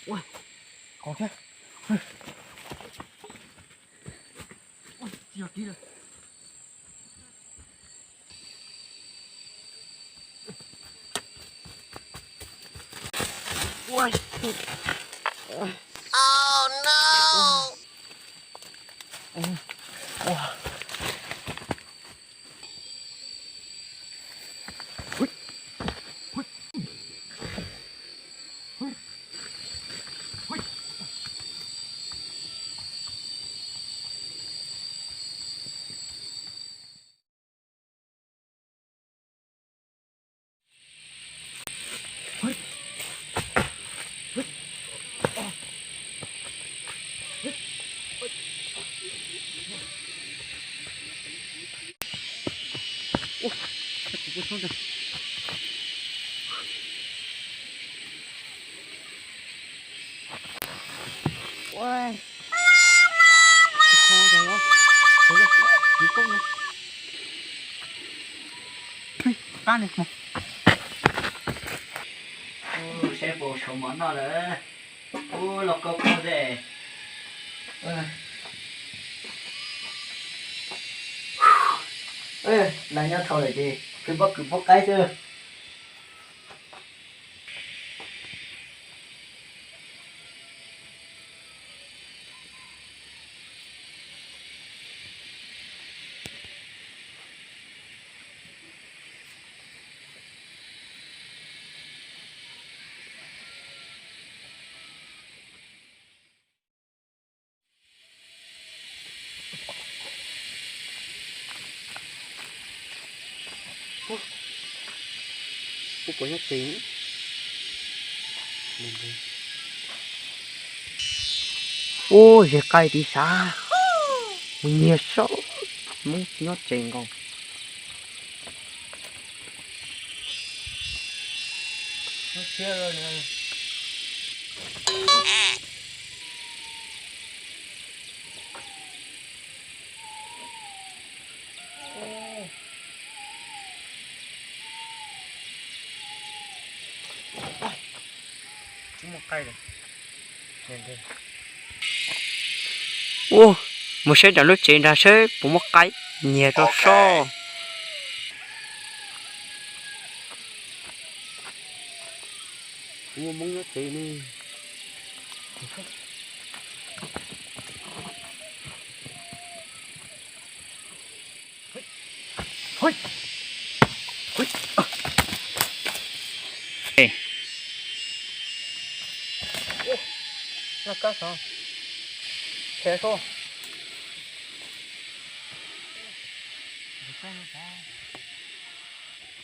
Ua, qos thiab. Ua, tsis yog kib lawm. Ua. Oh no! Ua. Saib puas saum mov noj lawm. Ub, los koj koj ze. Lawv nyob dhau lawm ces pheej pob kws pob qaib xwb. Puas nyob tsev? Ub, ze qaib tiv sav, mus nyiag saib, Hmoob tsis nyob tsev nkaus. Ub, mus saib nram lub tsev nrad saib puas muaj qaib, nyiag rau soj. Kuv muaj Hmoob nyob tsev ne.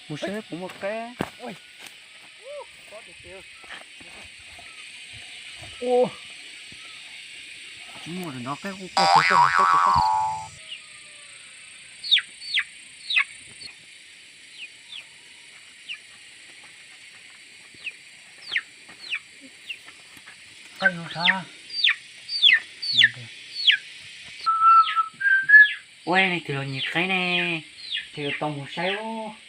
Mus saib puas muaj qaib. Ua, tsis muaj, nrov qaib quaj quaj. Ua, leej twg los nyiag qaib ne, ces yuav tau mus saib ub.